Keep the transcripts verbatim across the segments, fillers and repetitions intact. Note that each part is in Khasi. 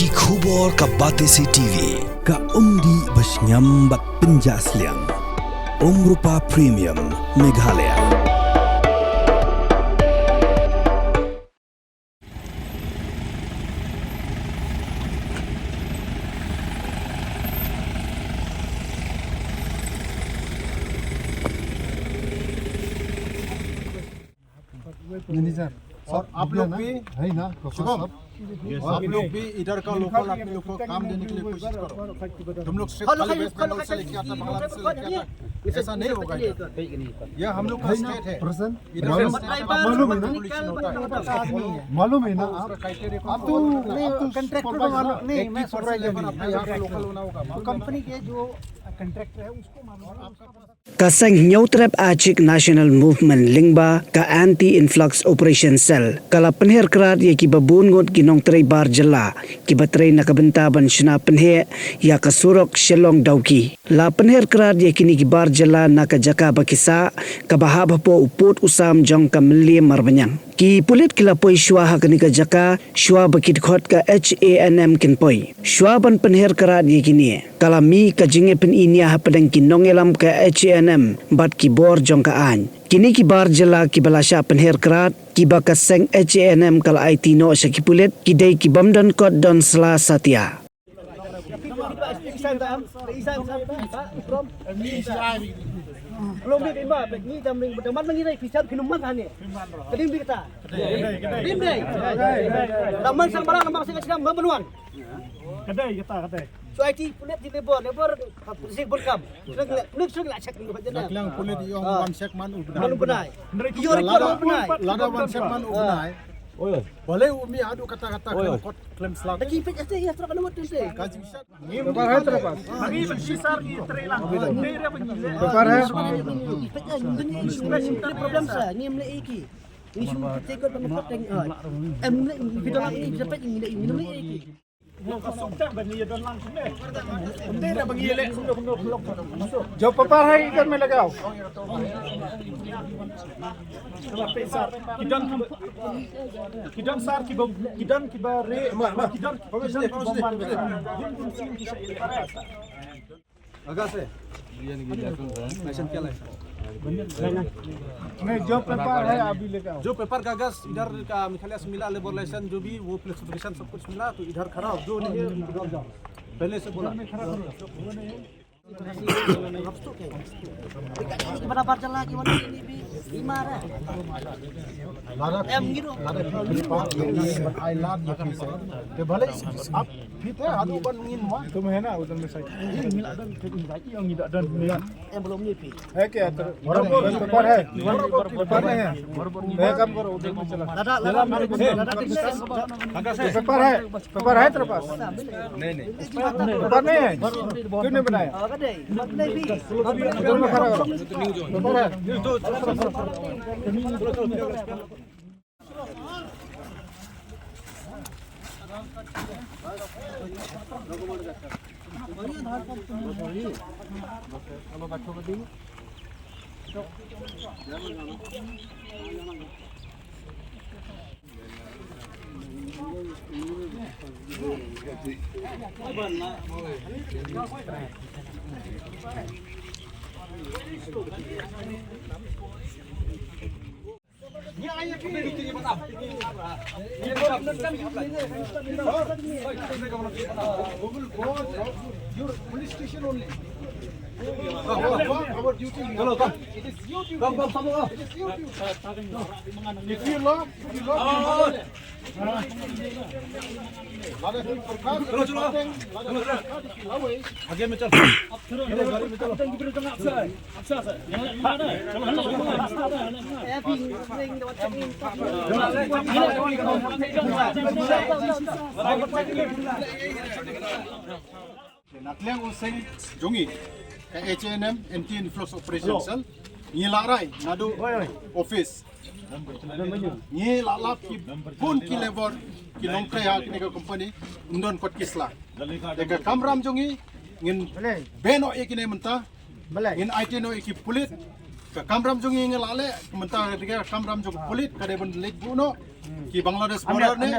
Ki khubor ka Batesi T V, ka umdih ba shngiam bad pynjah sliang. Umrupa Premium, Meghalaya. मैनेजर, और आप लोग भी, है ना, शुभम, आप लोग भी इधर का लोकल आदमी लोग को काम देने के लिए कोशिश करो। तुम लोग सिर्फ खाली वेस्ट बंगाल से लेके आता, बांग्लादेश से लेके आता, ऐसा नहीं होगा इधर। यह हम लोग का स्टेट है। इधर से मालूम है ना? मालूम है ना? आप, आप तो, आप तो कॉन्ट्रैक्टर को मालूम नहीं, मैं सुपरवाइजर नहीं, आपका यहाँ का लोकल होना होगा। कंपनी के जो कॉन्ट्रैक्टर है उसको मालूम है। Ka seng Hynñiewtrep Aichik National Movement lyngba ka Anti Influx Operation Cell ka la pynher krad ïa ki babun ngut ki nongtrei bar jylla kiba trei na ka bynta ban shna pynheh ïa ka surok Shillong Dawki. La pynher krad ïa kine ki bar jylla na ka jaka ba ki sah, kaba hap hapoh u pud u sam jong ka Mylliem Marbaniang. Ki pulit ki la poi shuwa ha kane ka jaka shuwa ba ki dkhot ka H A N M kin poi. Shuwa ban pynher krad ïa kine, ka la mih ka jingïapyni nia hapdeng ki nongïalam ka H A N M bad ki bor jong ka aiñ. Kine ki bar jylla kiba la shah pynher krad, kiba ka seng H A N M ka la aiti noh sha ki pulit, ki dei ki bym don kot don sla satia. Kadei kata, kadei. Shu aiti pulit di labor, labor, ha, polisi bun kam. Shu la, shu la check. Klang pulit ïoh wan check man u bnai. Man u bnai. Ïoh report man u bnai. Lada wan check man u bnai. Balei u mih haduh katta katta khlem kot khlem slat. Lagi pek este ya trok anu tu se. Ka jingshah. Ngi ba sar ngi trei lang. Ngi re ba ngi le. Ba sar hai. Ngi problem sa, ngi mle eki. Ngi shu tekot ba mkot teng ai. Em le bidang ngi jepet ngi le ngi mle eki. Ngi ka suk tang ba ngi don lang kumne. Kumne da ba ngi le. Jo papar hai ikan me lagao. Ki don, ki don sar ki bom, ki don ki ba re, ki don, ki don ki bom ban. Bun bun sin ki sa ile. Agas hai. ये नहीं, ये कौन सा है? लाइसेंस, क्या लाइसेंस? नहीं, जो पेपर है अभी लेकर आओ। जो पेपर कागज इधर का मेघालय से मिला, लेबर लाइसेंस जो भी, वो क्लासिफिकेशन सब कुछ मिला, तो इधर खड़ा हो, जो नहीं है उधर जाओ। पहले से बोला। Barabar jala ki wan ni bi imar. Em ngi ro. Ai lad ya ki se. Te bhale ap phit hai, hadu ban ngin ma. Tum hai na udhar mein side. Ngi la don, ngi la don ni. Em belum ni pi. Hai kya? Barabar paper hai. Paper nahi hai. Hai, kam karo, udhar mein chala. Lada, lada, lada. Paper hai. पेपर है तेरे पास? नहीं, नहीं। पेपर नहीं है? क्यों नहीं बनाया? पेपर में खड़ा करो। पेपर है। Your police station only. Our duty. Come, come, come, come. It is your duty. It is your duty. If you lock, you lock. चलो, चलो। आगे में चल। चलो, गाड़ी में चलो। Na tliang u seng jong ngi ka H A N M Anti Influx Operation Cell ngi la rai naduh office. Ngi la lap ki bun ki labour ki nongtrei ha kine ka company, ym don kot ki sla. Te ka kamram jong ngi ngin beno ïa kine mynta. Ngin aiti noh ïa ki pulit, Ka kamram jong ngi ngi la leh, mynta ka kamram jong pulit ka dei ban leit buh noh ki Bangladesh border ne,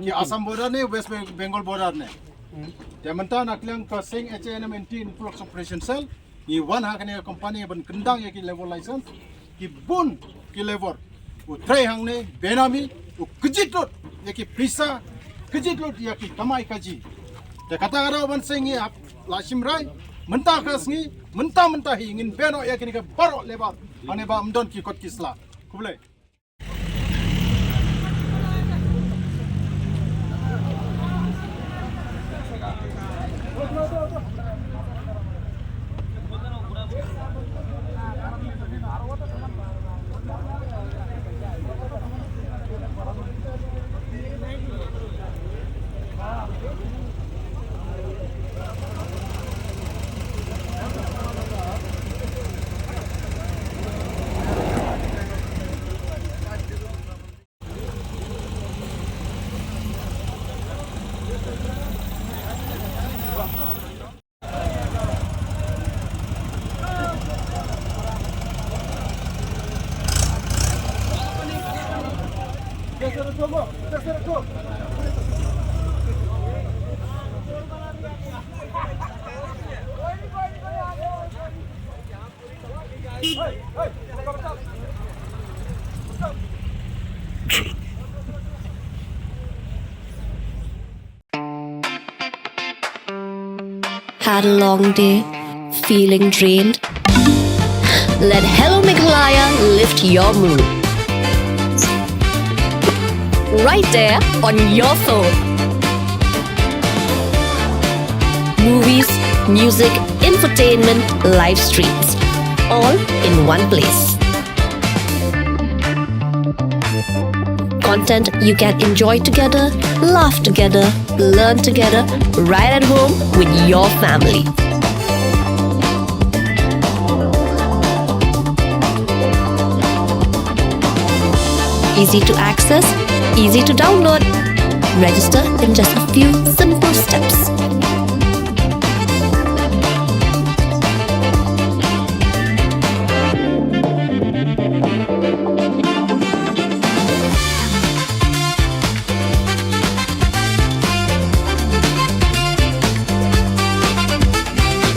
ki Assam border ne, West Bengal border ne. Te mynta na ka liang ka seng H A N M Anti Influx Operation Cell ngi wan ha kane ka company ban kyndang ïa ki labour license, ki bun ki labour u trei hangne benami, u kjit lut ïa ki pisa, kjit lut ïa ki kamai kajih. Te kata ka daw ban seng ngi hap la shim rai mynta ka sngi, mynta mynta hi ngin beno ïa kine ki baroh labour hangne ba ym don ki kot ki sla. Khublei. Had a long day? Feeling drained? Let Hello Meghalaya lift your mood. Right there on your phone. Movies, music, infotainment, live streams, all in one place. Content you can enjoy together, laugh together, learn together, right at home with your family. Easy to access, easy to download. Register in just a few simple steps.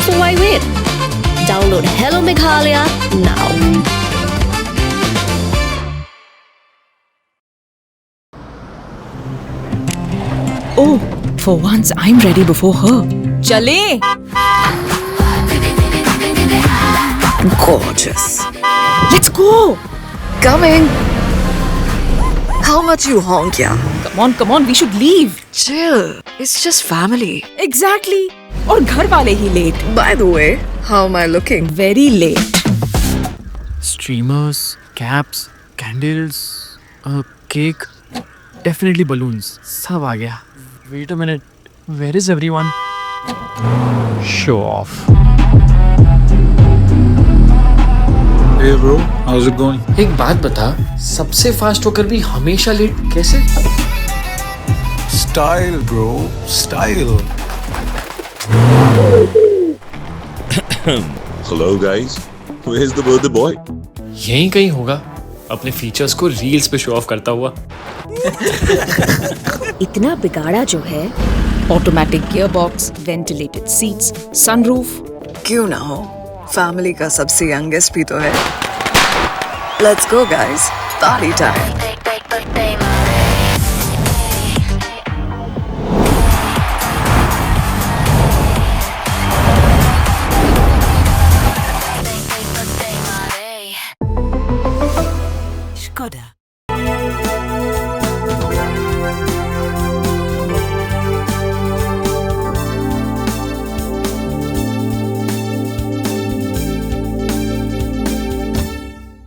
So why wait? Download Hello Meghalaya now. Oh, for once I'm ready before her. चले। Gorgeous. Let's go. Coming. How much you honk, yeah? Come on, come on, we should leave. Chill. It's just family. Exactly. और घर वाले ही late. By the way, how am I looking? Very late. Streamers, caps, candles, a cake. Definitely balloons. सब आ गया. Wait a minute. Where is everyone? Show off. Hey bro, how's it going? एक बात बता, सबसे फास्ट होकर भी हमेशा लेट कैसे? Style bro, style. Hello guys, where's the birthday boy? यहीं कहीं होगा, अपने फीचर्स को रील्स पे शो ऑफ करता हुआ। इतना बिगाड़ा जो है। Automatic gearbox, ventilated seats, sunroof। क्यों ना हो, फैमिली का सबसे यंगेस्ट भी तो है। Let's go guys, party time. Skoda.